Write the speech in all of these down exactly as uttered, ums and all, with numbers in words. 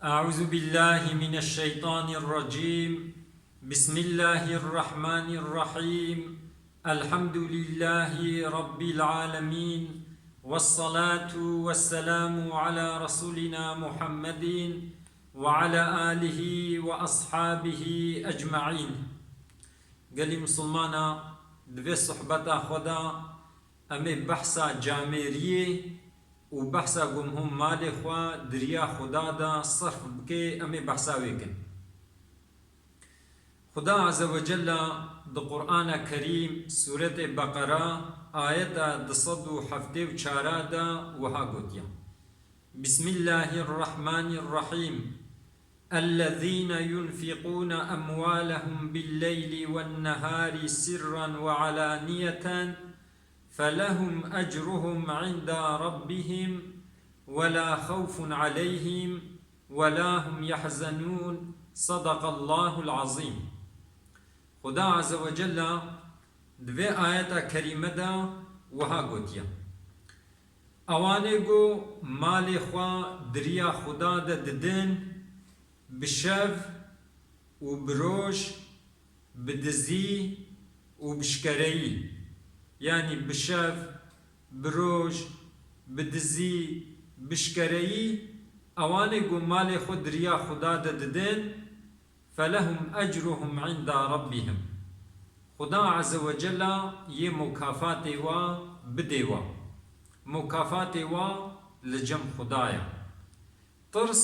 أعوذ بالله من الشيطان الرجيم. بسم الله الرحمن الرحيم. الحمد لله رب العالمين. والصلاة والسلام على رسولنا محمد وعلى آله وأصحابه أجمعين. Gelî Misilmana, di vê sohbeta xwe de em ê behsa camêriyê û behsa ku miho malê xwe di riya Xuda de serf bike, em ê behsa wê kin. Xuda Azze ve Celle di Qur'ana Kerîm, Sûretê Beqera, ayeta du sed û heftê û çar de wiha gotiye: بسم الله الرحمن الرحيم. الذين ينفقون أموالهم بالليل والنهار سرا وعلانية فلهم أجرهم عند ربهم ولا خوف عليهم ولا هم يحزنون. صدق الله العظيم. Xuda Azze ve Celle di vê ayeta kerîme de wiha gotiye: Ewanê ku malê xwe di riya Xuda de didin, bi şev û bi roj, bi dizî û bi şkereyî, yanî bi şev, bi roj, bi dizî, bi şkereyî, ewanê ku malê xwe di riya Xuda de didin, فلهم أجرهم عند ربهم. Xuda Azze ve Celle yê mukafatê wa bidê wa. Mukafatê wa li cem Xuda ye. Tirs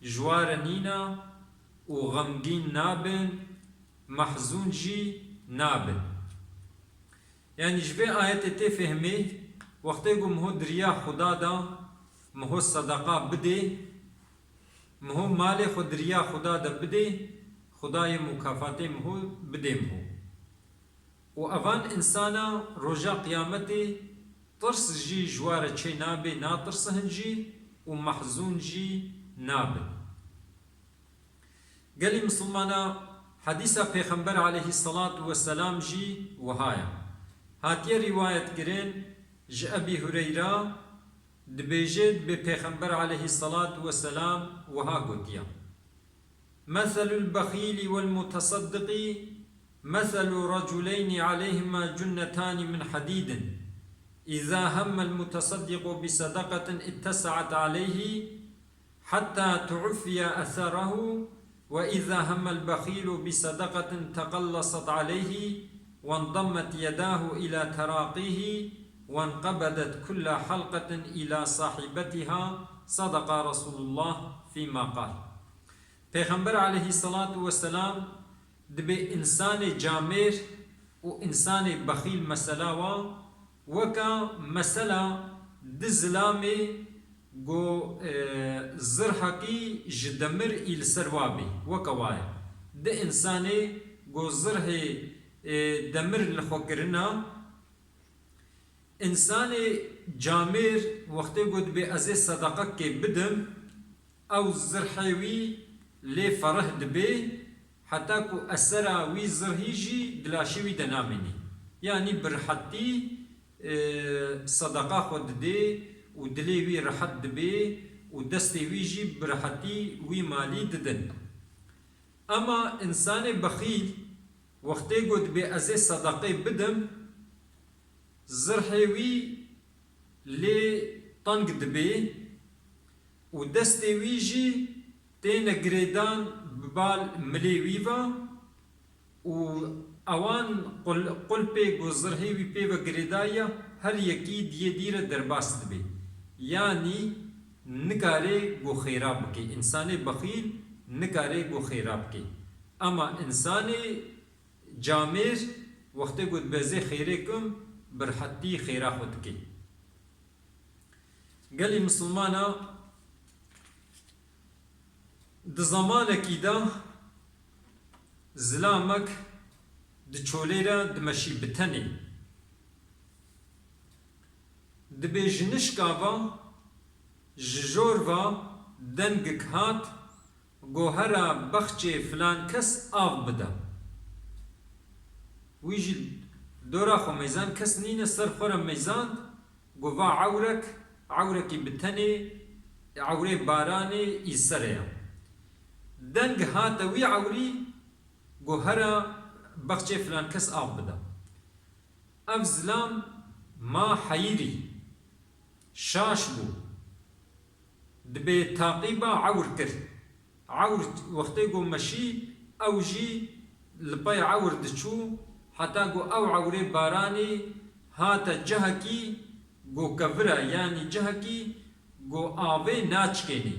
ji wa re nîne û xemgîn nabin, mehzûn jî nabin. Yanî ji vê ayetê tê fehmê, wextê ku miho di riya Xuda de miho sedeqa bidê, miho malê xwe di riya Xuda de bidê, Xuda yê mukafatê miho bidê miho. Û evan însana roja qiyametê tirs jî ji wa re çê nabê, natirsin jî û mehzûn jî nabin. Gelî Misilmana, hedîsa Pêxember aleyhisselatu vesselam jî wiha ye. Hatiye rîwayetkirin ji Ebî Hureyra, dibêje, dibê Pêxember aleyhisselatu vesselam wiha gotiye: مثل البخيل والمتصدق مثل رجلين عليهما جنتان من حديد، إذا هم المتصدق بصدقة اتسعت عليه حتى تعفي أثره، وإذا هم البخيل بصدقة تقلصت عليه وانضمت يداه إلى تراقيه وانقبضت كل حلقة إلى صاحبتها، صدق رسول الله فيما قال. Pêxember aleyhisselatu vesselam dibê însanê camêr û însanê bexîl mesela wa weke mesela di zilamê ku, e, zirhekî ji demir î li ser wa bê, weke wa ye. Di însanê ku zirhê, e, demir li xwe kirina, Însanê camêr wextê ku dibê ez ê sedeqekê bidim, ew zirhê wî lê ferih dibê, heta ku esera wî zirhî jî di laşê wî de namînî. Yanî bi rihetî, e, sedeqa xwe didê û dilê wî rihet dibê û destê wî jî bi rihetî wî malî didin. Ema însanê bexîl wextê ku dibê ez ê sedeqê bidim, zirhê wî lê teng dibê û destê wî jî têne girêdan bi bal milê wî ve û ewan qul-, qulpê ku zirhê wî pê ve girêdaye, her yekî di yê dî re derbas dibê. Yanî nikarê ku xêra bikê. Însanê bexîl nikarê ku xêra bikê. Ema însanê camêr wextê ku dibê ez ê xêrê kim, bi rihetî xêra xwe dikê. Gelî misilmana, di zamanekî de zilamek di çolê re dimeşî bi tenê. Dibê ji nişka ve, ji jor ve dengik hat, Go hera bexçê filan kes av bide. Wî jî dora xwe meyzand, kes nîne, ser xwe re meyzand, go va ewrek, ewrekî bi tenê, ewrê baranê î ser e ya. Deng hate wî ewrî, got, "Here bexçê filan kes av bide." Ev zilam ma heyirî, şaş bû. Dibê taqîba ewr kir. Ewr wextê ku meşî, ew jî li pey ewr diçû, heta ku ew ewrê baranê hate cihekî ku kevir e, yanî cihekî ku avê naçikênê.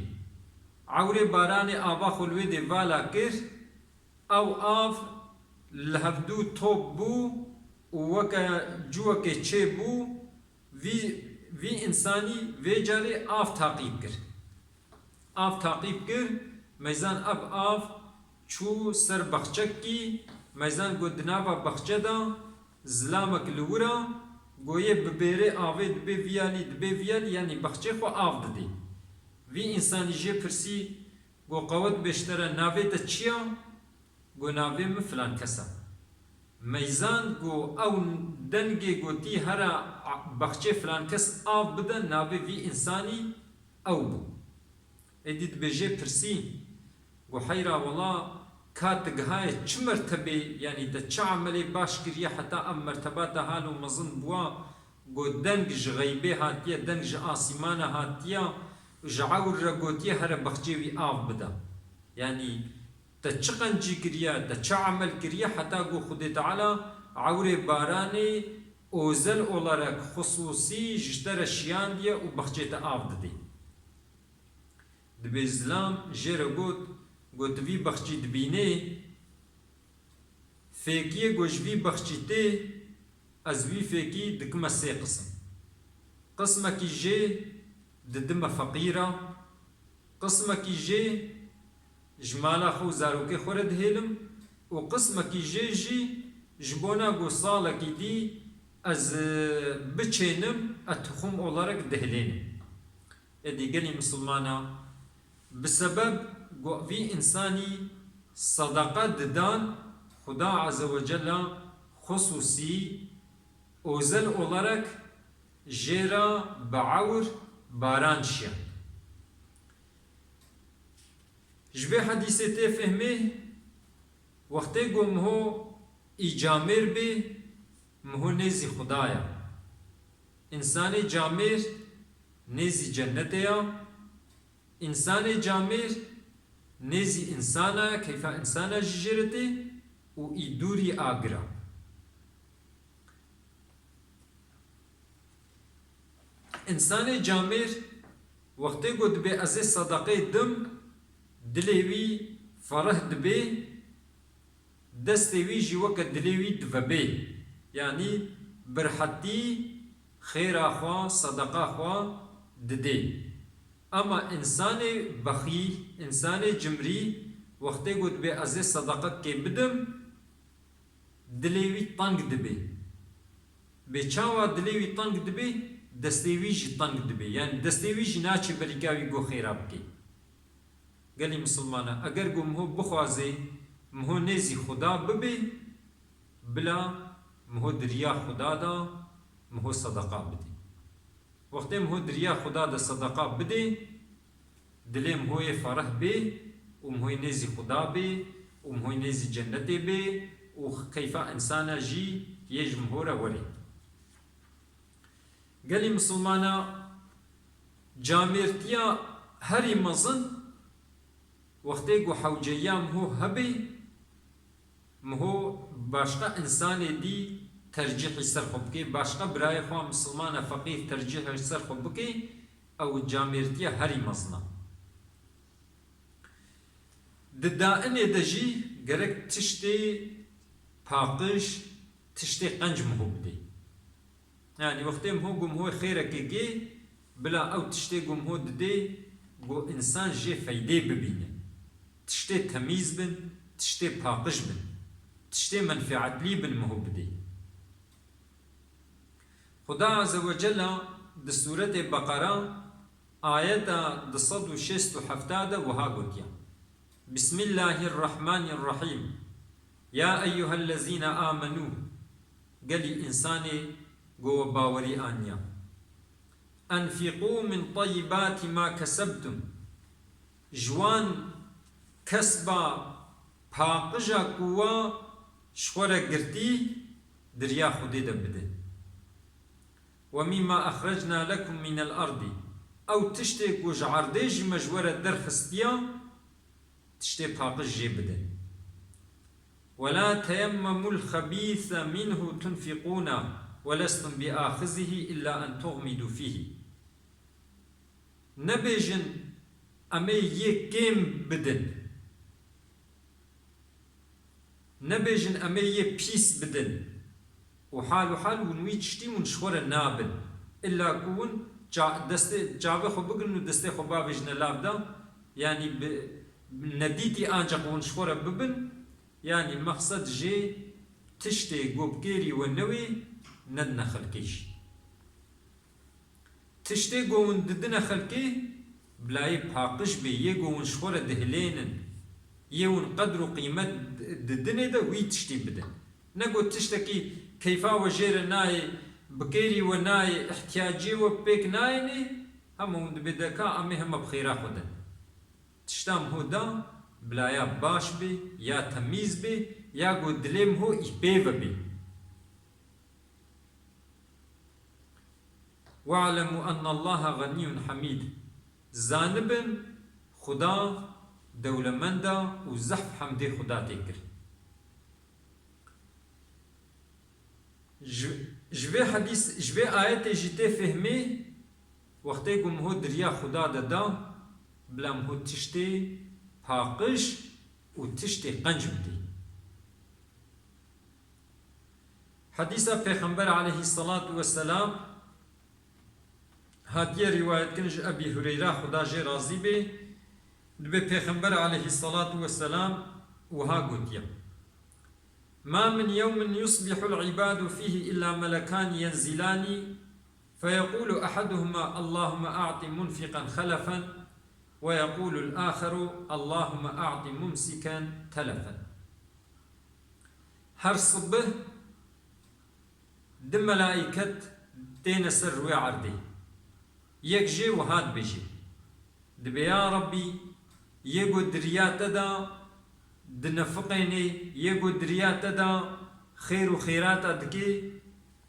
Ewrê baranê ava xwe li wê dê vala kir, ew av li hevdû top bû û weke cûwekê çêbû, vî, vî însanî vê carê av taqîb kir. Av taqîb kir, meyzan ev av çû ser baxçekî, meyzan got di nava baxçe de zilamek li wir a, got yê bibêrê avê dibê viyalî, dibê viyalî, yanî baxçê xwe av didê. Vî însanî jê pirsî, got, "Qewet bê ji te re, navê te çi ya?" Got, "Navê min filan kes e." Meyzan got, "Ew dengê gotî here baxçê filan kes av bide, navê vî însanî ew bû." Êdî dibêje pirsî, got, "Heyra wela, ka tu gihaye çi mertebê, yanî te çi emelê baş kiriye heta ev merteba te halo mezin bûwa?" Got, "Deng ji xeybê hatiye, deng ji asîmana hatiye, ji ewr re gotiye here baxçê wî av bide." Yanî te çi qencî kiriye, te çi emel kiriye, heta ku Xwedê Teala ewrê baranê ozel olarak, xususî ji te re şiyandiye û baxçê te av didê. Dibê zilam jê re got, got, "Tu vî baxçî dibînê, fêkiyê ku ji vî baxçî tê, ez vî fêkî dikime sê qisim. Qismekî jê didime feqîra, qismekî jê ji mala xwe û zarokê xwe re dihêlim û qismekî jê jî ji bona ku salekî dî ez, e, biçênim, ez tuxum olarak dihilênim." Êdî gelî misilmana, bi sebeb ku vî însanî sedeqe didan, Xuda Azze ve Celle xususî, ozel olarak jê re bi ewr baran şiyand. Ji vê hedîsê tê fehmê, wextê ku miho î camêr bê, miho nêzî Xuda ya. Însanê camêr nêzî cennetê ya. Însanê camêr nêzî însana, keyfa însana jî jê re tê û î dûrî agir a. Însanê camêr wextê ku dibê ez ê sedeqê dim, dilê wî fereh dibê, destê wî jî weke dilê wî divebê. Yanî bi rehetî xêra xwe, sedeqa xwe didê. Ema însanê bexîl, însanê cimrî wextê ku dibê ez ê sedeqekê bidim, dilê wî teng dibê. Bê çawa dilê wî teng dibê, destê wî jî teng dibê. Yanî destê wî jî naçê berîka wî ku xêra bikê. Gelî misilmana, eger ku miho bixwazê, miho nêzî Xuda bibê, bila miho di riya Xuda da, miho sedeqa bidê. Wextê miho di riya Xuda de sedeqa bidê, dilê miho yê fereh bê û miho yê nêzî Xuda bê û miho yê nêzî cennetê bê û keyfa însana jî yê ji miho re werê. Gelî misilmana, camêrtiya herî mezin wextê ku hewceyiya miho hebê, miho başqa însanê dî tercîhî ser xwe bikê, başqa birayê xwe misilmana feqîr tercîhê ser xwe bikê, ew camêrtiya herî mezin e. Di dainê de jî gerek tiştê paqij, tiştê qenc miho bidê. Yanî wextê miho ku miho xêrekê gê, bila ew tiştê ku miho didê, ku însan jê feydê bibîne. Tiştê temîz bin, tiştê paqij bin, tiştê menfeetlî bin miho bidê. Xuda Azze ve Celle di Sûretê Beqera ayeta du sed û şêst û heft de wiha gotiye, "Bismillahirrahmanirrahîm. Ya eyyuhellezîne amenû." Gelî însanê ku we bawerî aniya. "Enfîqû min teyyibâti ma kesebtum." Ji wan kesba paqija ku wa ji xwe re girtî di riya Xwedê de bidin. "Ve mîma exrecna lekum mînel erdî." Ew tiştê ku ji erdê jî me ji we re derxistiya, tiştê paqij jê bidin. "Ve la teyemmemul xebîse mînhu tunfiqûna ve lestum bi axizihî illa en tuxmidû fîhî." Nebêjin, "Em ê yê kêm bidin." Nebêjin, "Em ê yê pîs bidin." Û hal û hal hûn wî tiştî hûn ji xwe re nabin. Îlla ku hûn ça-, destê, çavê xwe bigirin û destê xwe bavêjine lav de, yanî bi, bi nedîtî ancaq hûn ji xwe re bibin, yanî mexsed jê tiştê ku bi kêrî we newê nedine xelkê jî. Tiştê ku hûn didine xelkê, bila yê paqij bê, yê ku hûn ji xwe re dihilênin, yê hûn qedr û qîmet di-, didinê de wî tiştî bidin. Ne ku tiştekî keyfa we jê re nayê, bi kêrî we nayê, ihtiyacê we pêk nayênê, hema hûn dibê de ka em ê hema bi xêra xwe din. Tişta miho da bila ya baş bê, ya temîz bê, ya ku dilê miho î pê ve bê. "We'lemû ennallaha ganiyyun hamîd." Zanibin, Xuda dewlemend e û zehf hemdê Xuda tê kirin. Ji, ji vê hedîs, ji vê ayetê jî tê fehmê, wextê ku miho di riya Xuda de da, bila miho tiştê paqij û tiştê qenc bidê. Hedîsa Pêxember aleyhisselatu vesselam hatiye rîwayetkirin ji Ebî Hureyra, Xuda jê razî bê, dibê Pêxember aleyhisselatu vesselam wiha gotiye: "Ma min yewmin yuslihul ibadu fihi illa melekani yenzilani, feyequlu ahaduhuma Allahümme a'ti munfiqan xelefen, ve yequlul aheru Allahümme a'ti mumsiken telefen." Her sibih du melaiket têne ser rûyê erdê. Yek jê wiha dibêje: Dibê ya Rabbî, yê ku di riya te de dinefiqênê, yê ku di riya te de xêr û xêrata dikê,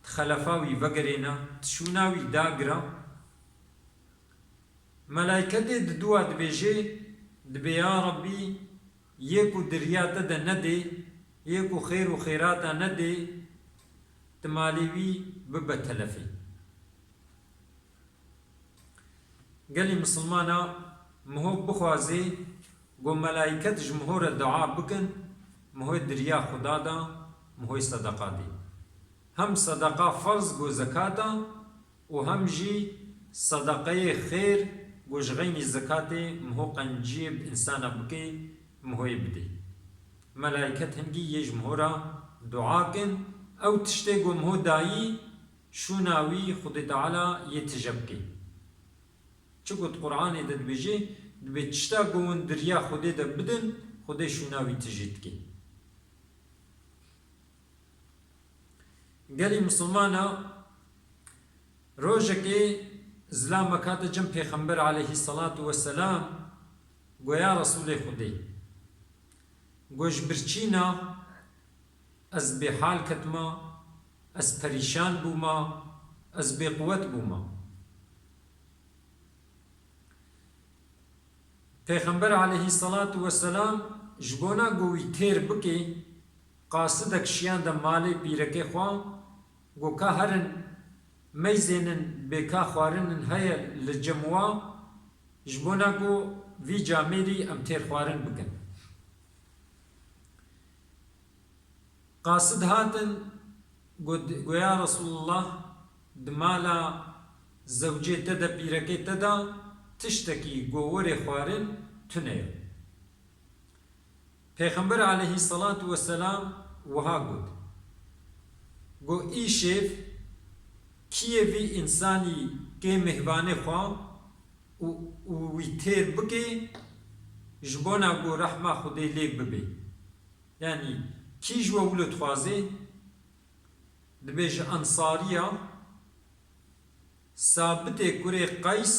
tu xelefa wî vegerêne, tu şûna wî dagira. Melayketê diduwa dibêje, dibê ya Rabbî, yê ku di riya te de nedê, yê ku xêr û xêrata nedê, tu malê wî bibe telefê. Gelî misilmana, miho bixwazê ku melayket ji miho re dua bikin, miho di riya Xuda de, miho sedeqa dê. Hem sedeqa ferz ku zekata û hem jî sedeqeyê xêr ku ji xeynî zekatê miho qenciyê bi însana bike, mihoyê bidê. Melayket hingî yê ji miho re dua kin, ew tiştê ku miho dayî, şûna wî Xwedê Teala yê tije bike. Çi got Qur'anê de dibêje, dibê tişta ku hûn di riya Xwedê de bidin, Xwedê şûna wî tijî dike. Gelî misilmana, rojekê zilamek hate cem Pêxember aleyhisselatu vesselam, go ya Resûlê Xwedê, go ji birçîna ez bêhal ketime, ez perîşan bûme, ez bêquwet bûme. Pêxember aleyhisselatu vesselam ji bona ku wî têr bike, qasidek şiyande malê pîrekê xwe, go ka herin meyzênin bê ka xwarinin heye li cem wa, ji bona ku vî camêrî em têr xwarin bikin. Qasid hatin, got, go ya Resulullah, di mala zewcê te de, pîrekê te de tiştekî go werê xwarin tune ye. Pêxember aleyhisselatu vesselam wiha got, go îşev kî yê vî însanî kê mêhvanê xwe û, û wî têr bike, ji bona ku rehma Xwedê lê bibe. Yanî kî ji we wilo dixwaze? Dibêje Ensariya, Sabitê kurê Qeys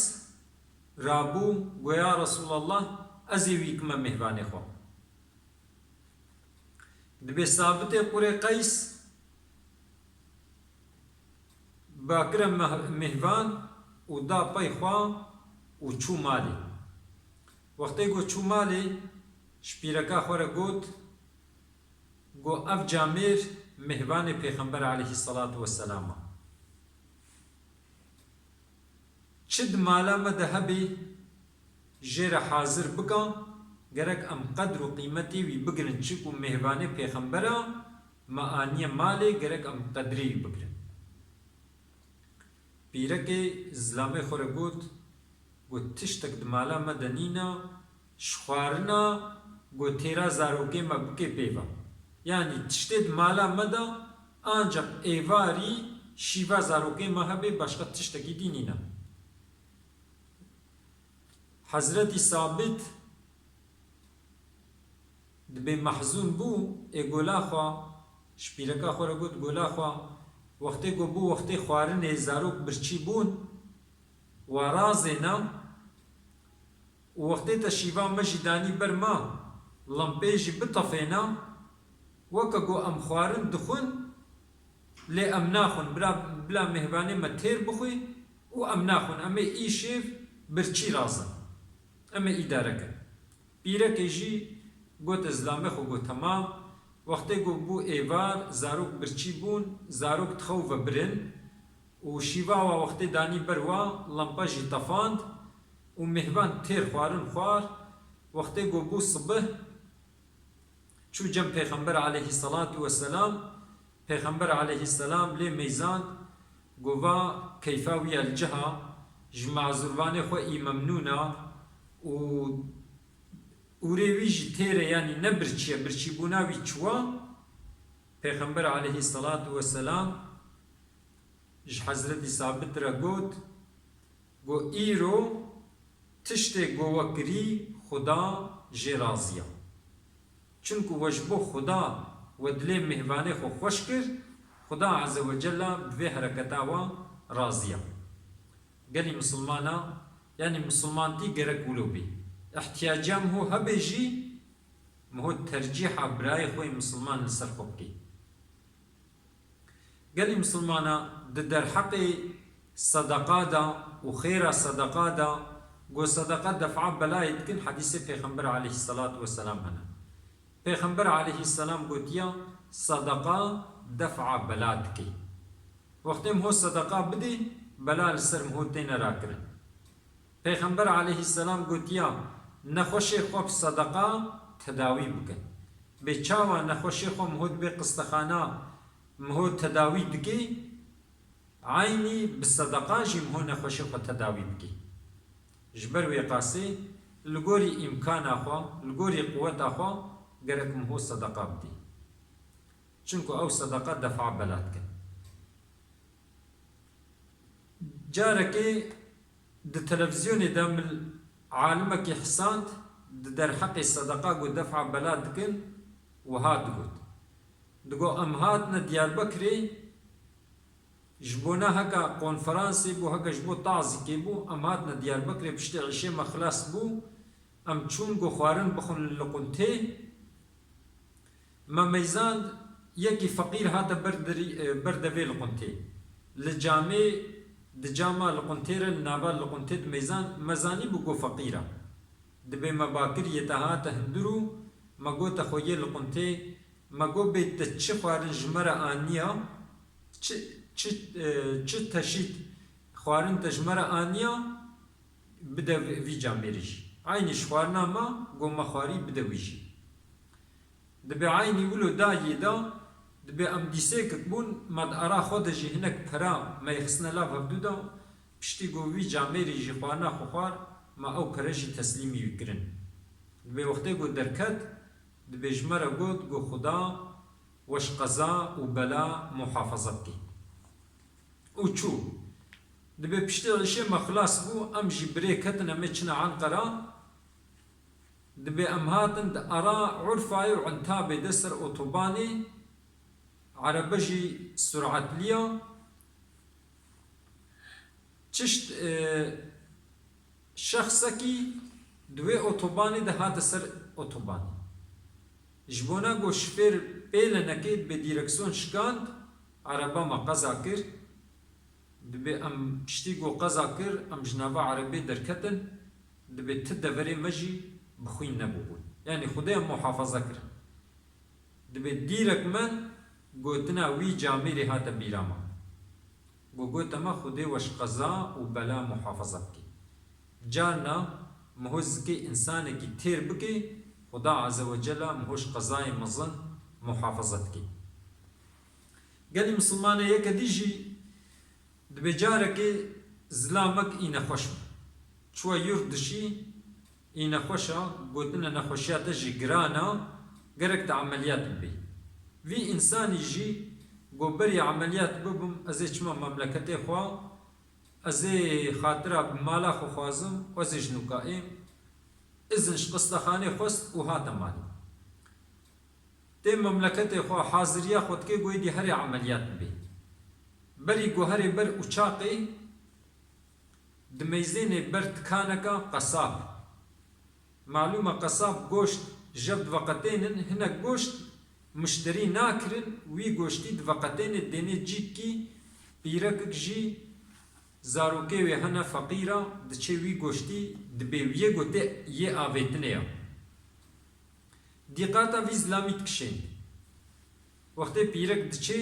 rabû, go ya Resulallah, ez ê wî kime mêhvanê xwe. Dibê Sabitê Qurê Qeys bakire meh-, mêhvan û da pey xwe û çû malê. Wextê ku çû malê, ji pîreka xwe re got, got, "Ev camêr mêhvanê Pêxember aleyhisselatu vesselam e. Çi di mala me de hebê, jê re hazir bike, gerek em qedr û qîmetê wî bigirin, çiku mêhvanê Pêxember e, me aniye malê, gerek em qedrê wî bigirin." Pîrekê zilamê xwe re got, got, "Tiştek di mala me de nîne, ji xwarina, got, têra zarokê me bikê pê ve. Yanî tiştê di mala me de ancaq êvarî şîva zarokê me hebe, başqa tiştekî dî nîne." Hezretî Sabit dibê mehzûn bû, ê gola xwe, ji pîreka xwe re got, "Gola xwe, wextê ku bû wextê xwarinê, zarok birçî bûn, wa razêne û wextê te şîva me jî danî ber me, lempê jî bitefêne, weke ku em xwarin dixwin, lê em naxwin, bila, bila mêhvanê me têr bixwî û em naxwin, em ê î şêv birçî razin, em ê îdare kin." Pîrekê jî gote zilamê xwe, got, "Temam." Wextê ku bû êvar, zarok birçî bûn, zarok dixew ve birin û şîva wa wextê danî ber wa, lampa jî tefand û mêhvan têr xwarin xwar. Wextê ku bû sibih, çû cem Pêxember aleyhisselatu vesselam, Pêxember aleyhisselam lê meyzand, got, "Va keyfa wî ye li cih a, ji mazûrvanê xwe î memnûn a û ûrê wî jî têr e, yanî ne birçî ye, birçîbûna wî çi wa?" Pêxember aleyhisselatu vesselam ji Hezretî Sabit re got, got, "Îro tiştê ku we kirî, Xuda jê razî ye. Çimku we ji bo Xuda we dilê mêhvanê xwe xweş kir, Xuda Azze ve Cella bi vê hereketa we razî ye." Gelî misilmana, yanî misilmantî gerek wilo bî. Îhtiyacîya miho hebe jî, miho tercîha birayê xwe yê misilman li ser xwe bikî. Gelî misilmana di derheqê sedeqa de û xêra sedeqa de, got sedeqa def'a belayê dikin, hedîsê Pêxember aleyhisselatu vesselam hene. Pêxember aleyhisselam gotiya, "Sedeqa def'a bela dike." Wextê miho sedeqa bidê, bela li ser miho têne rakirin. Pêxember aleyhisselam gotiya, "Nexweşê xwe bi sedeqa tedawî bikin." Bê çawa nexweşê xwe miho dibe qistexana, miho tedawî dike, eynî bi sedeqa jî miho nexweşê xwe tedawî bike. Ji ber wê qasê, li gorî îmkana xwe, li gorî quweta xwe gerek miho sedeqa bidê. Çimku ew sedeqa def'a bela dikin. Carekê di televîzyonê de min alimekî hisand, di derheqê sedeqa ku def'a bela dikin, wiha digot. Digot, em hatine Diyarbekirê, ji bona heke konferansê bû, heke ji bo tazîkê bû, em hatine Diyarbekirê, piştî îşê me xilas bû, em çûn ku xwarin bixwin li quntê, me meyzand, yekî feqîr hate ber derî-, e, ber devê li quntê. Li camê, di cama li quntê re, li nava li quntê dimeyzand, me zanîbû ku feqîr e. Dibê me bakirî ye, te hate hundir û me gote xwe yê li quntê, me got, bê te çi xwarin ji me re aniya, çi, çi, e, çi teşît xwarin te ji me re aniya, bide vî, vî camêrî jî. Eynî ji xwarina me, got, me xwarî, bide wî jî. Dibê eynî wilo da yê da, dibê em dîsêkik bûn, me di ara xwe de jî hinek pera me yê xistine lav hevdû da, piştî ku vî camêrî jî xwarina xwe xwar, me ew pere jî teslîmî wî kirin. Dibê wextê ku derket, dibê ji me re got, got, Xuda we ji qeza û bela muhafaza bike. Û çû. Dibê piştî îşê me xilas bû, em jî birê ketin, em ê çine Enqera. Dibê em hatin di ara Urfayê û Entabê de ser otobanê, erebe jî suratliya. Çişt, e, şexsekî Di wê otobanê de hate ser otobanê. Ji bona ku şifêr pêlenekê dibe dîreksiyon şikand, ereba me qeza kir. Dibe em piştî ku qeza kir, em ji nava erebê derketin, dibe ti deverê me jî bi xwîn nebûbûn. Yanî Xwedê em muhafaza kirin. Dibe dîrek me gotina wî camêrê hate bîra me. Ku gote me, Xwedê we ji qeza û bela muhafaza bike. Carna miho zikê însanekî têr bike, Xuda Azze ve Cella miho ji qezayê mezin muhafaza dike. Gelî misilmanê yeke dî jî dibe carekê zilamek î nexweş be. Çûye yurt dişî, î nexweş e, gotine nexweşiya te jî giran e, gerek te emeliyat bibî. Vî însanî jî got, berî emeliyat bibim, ez ê çima memleketê xwe, ez ê xatira bi mala xwe xwazim, ez ê ji nûka êm, izin ji qistexanê xwest û hate malê. Tê memleketê xwe, haziriya xwe dike, got êdî herê emeliyat bibê. Berî ku herê ber uçaqê, dimeyzênê ber tikaneka qesab. Malûm e qesab goşt jev diveqetênin, hinek goşt mişterî nakirin, wî goştî diveqetênê dênê cîkî, pîrekik jî zarokê wê hene feqîr e, diçê wî goştî dibê, wî yê gotê yê avêtinê ye. Dîqata vî zilamî dikişên. Wextê pîrek diçê,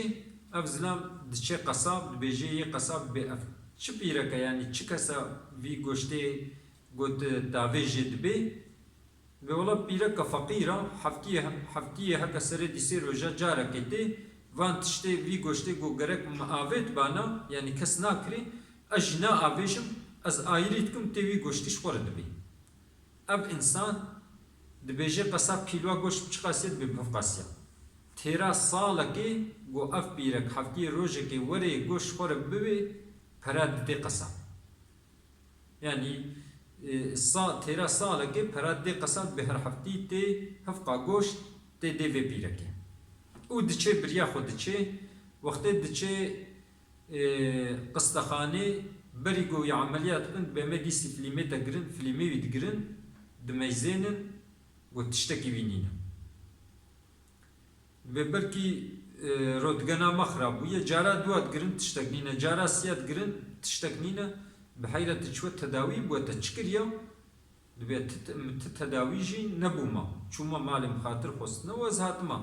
ev zilam diçê qesab, dibêje yê qesab, dibê ev çi pîrek e, yanî çi kes e vî goştê got tavê jê dibê? Dibê wela pîreka feqîr e, heftiyê, heftiyê heke serê dîsê roja carekê tê, van tiştê vî goştê got gerek min avêt bana, yanî kes nakirê, ez jî naavêjim, ez ayirî dikim tê wî goştî ji xwe re dibê. Ev însan dibêje qesab kîloa goşt bi çi qasî ye, dibê bi hevqasiya. Têra salekê got ev pîrek heftiyê rojekê were goşt xwe re bibê, pera didê qesab. Yanî, e, sa-, têra salekê pera didê qesab, dibê her heftî tê hevqa goşt tê dê vê pîrekê. Û diçê biriya xwe diçê, wextê diçê, e, qistexanê, berî ku wî emeliyat bikin, dibê me dîsî filîmê te girin, filîmê wî digirin, dimeyzênin, got tiştekî wî nîne. Dibê belkî, e, rotgena me xirab bûye, cara dua digirin tiştek nîne, cara siya digirin tiştek nîne, bi heyret diçû tedawî bûye, te çi kiriye? Dibê ti, min ti tedawî jî nebûma. Çûma malê min xatir xwestine û ez hatime.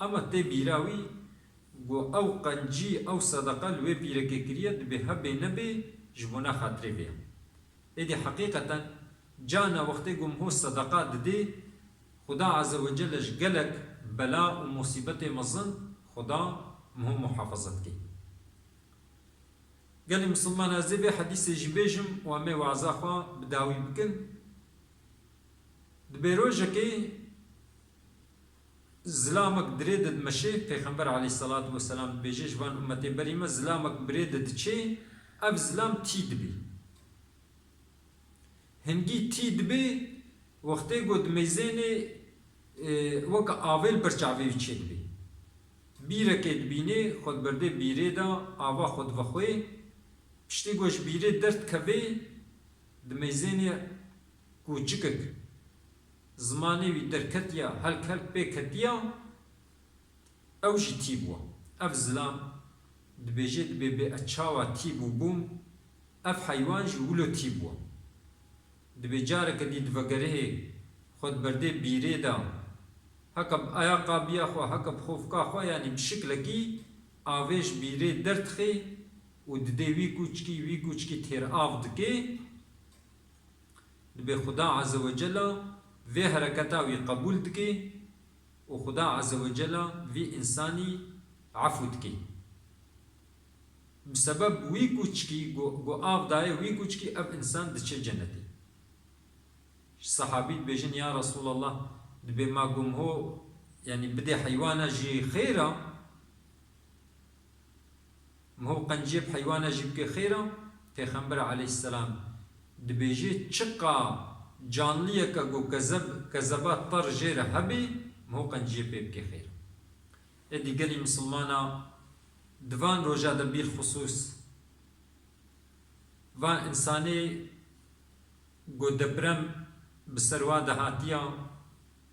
Ema tê bîra wî, got ew qencî, ew sedeqa li wê pîrekê kiriye, dibê hebê nebê ji bona xatirê vê ye. Êdî heqîqeten carna wextê ku miho sedeqa didê, Xuda Azze ve Celle ji gelek bela û musîbetê mezin Xuda miho muhafaza dike. Gelî misilman, ez ê vê hedîsê jî bêjim û em ê waza xwe bi dawî bikin. Dibê rojekê zilamek dirê de dimeşê, Pêxember aleyhisselatu vesselam dibêje, ji van ummetê berî me zilamek bi rê de diçê, ev zilam tî dibî. Hingî tî dibê, wextê ku dimeyzênê, e, weke avê li ber çavê wî çêdibê. Bîrekê dibînê, xwe di berdê bîrê de ava xwe divexwê. Piştî ku ji bîrê derdikevê, dimeyzênê kûçikek zimanê wî derketiya, helk helk pê ketiya, ew jî tî bû. Ev zilam dibêje, dibê bê ez çawa tî bûbûm, ev heywan jî wilo tî bû. Dibê careke dî divegerihê xwe di berdê bîrê de, heke bi ayaqa biya xwe, heke bi xofka xwe, yanî bi şiklekî avê ji bîrê derdixê û didê wî kûçkî, wî kûçkî têr av dike. Dibê Xuda Azze ve Cella vê hereketa wî qebûl dike û Xuda Azze ve Cella vî însanî efû dike. Bi sebeb wî kûçkî, ku, ku av daye wî kûçkî, ev însan diçe cenetê. Sehabî dibêjin, ya Resulallah, dibê ma gumho, yanî bidê heywana jî xêr e? Miho qenciyê bi heywana jî bike xêr e? Pêxember aleyhisselam dibêje, çiqa canliyeke ku kezeb, kezeba ter jê re hebê, miho qenciyê pê bike xêr e. Êdî gelî misilmana di van roja de bîlxusûs van însanê ku deprem bi ser wa de hatiya,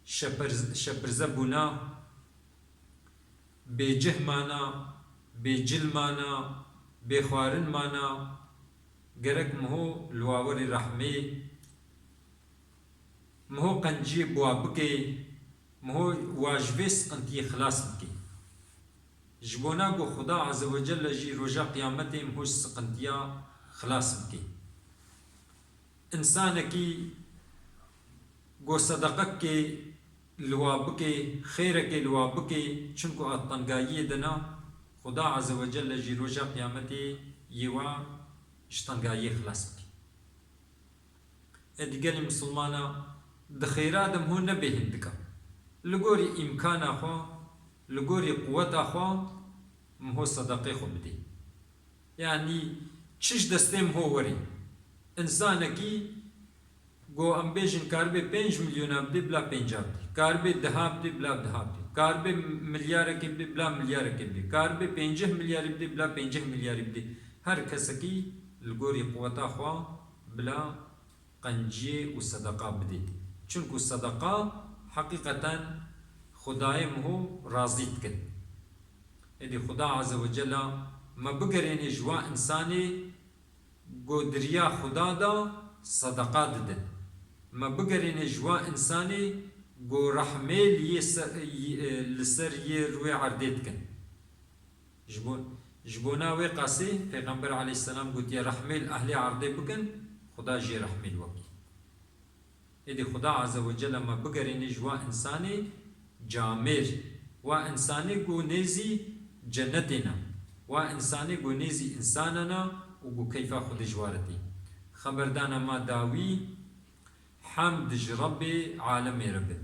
şepir-, şepirze bûna, bêcih mana, bêcil mana, bêxwarin mana, gerek miho li wa werî rehmê, miho qenciyê bi wa bikê, miho wa ji vê siqintiyê xilas bikê. Ji bona ku Xuda Azze ve Celle jî roja Qiyametê miho ji siqintiya xilas bikê. Însanekî ku sedeqekê li wa bikê, xêrekê li wa bikê, çinku a tengayiyê de ne, Xuda Azze ve Celle jî roja Qiyametê yê wa ji tengayiyê xilas bikê. Êdî gelê misilmana di xêra de miho nebê hindika. Li gorî îmkana xwe, li gorî quweta xwe miho sedeqê xwe bidê. Yanî çi ji destê miho werê. Însanekî ku em bêjin karibê pênc milyona bidê bila pênca bidê. Karibê deha bidê bila deha bidê. Karibê milyarekê bidê bila milyarekê bidê. Karibê pêncih milyarî bidê bila pêncih milyarî bidê. Her kesekî li gorî quweta xwe bila qenciyê û sedeqa bidê. Çunku sedeqa heqîqeten Xwedayê miho razî dikin. Êdî Xuda Azze ve Cella me bigerêne ji wa însanê ku di riya Xuda de sedeqa didin. Me bigerêne ji wa însanê ku rehmê li yê se-, li ser yê rûyê erdê dikin. Ji bo, ji bona wê qasê Pêxember aleyhisselam gotiye, "Rehmê li ehlê erdê bikin, Xuda jê rehmê li we bike." Êdî Xuda Azze ve Celle me bigerîne ji wa însanê camêr, wa însanê ku nêzî cennetê ne, wa însanê ku nêzî însanan e û ku keyfa Xwedê ji wa re tê. Xeberdana ma dawî, hemd ji Rebbê alemê re bin.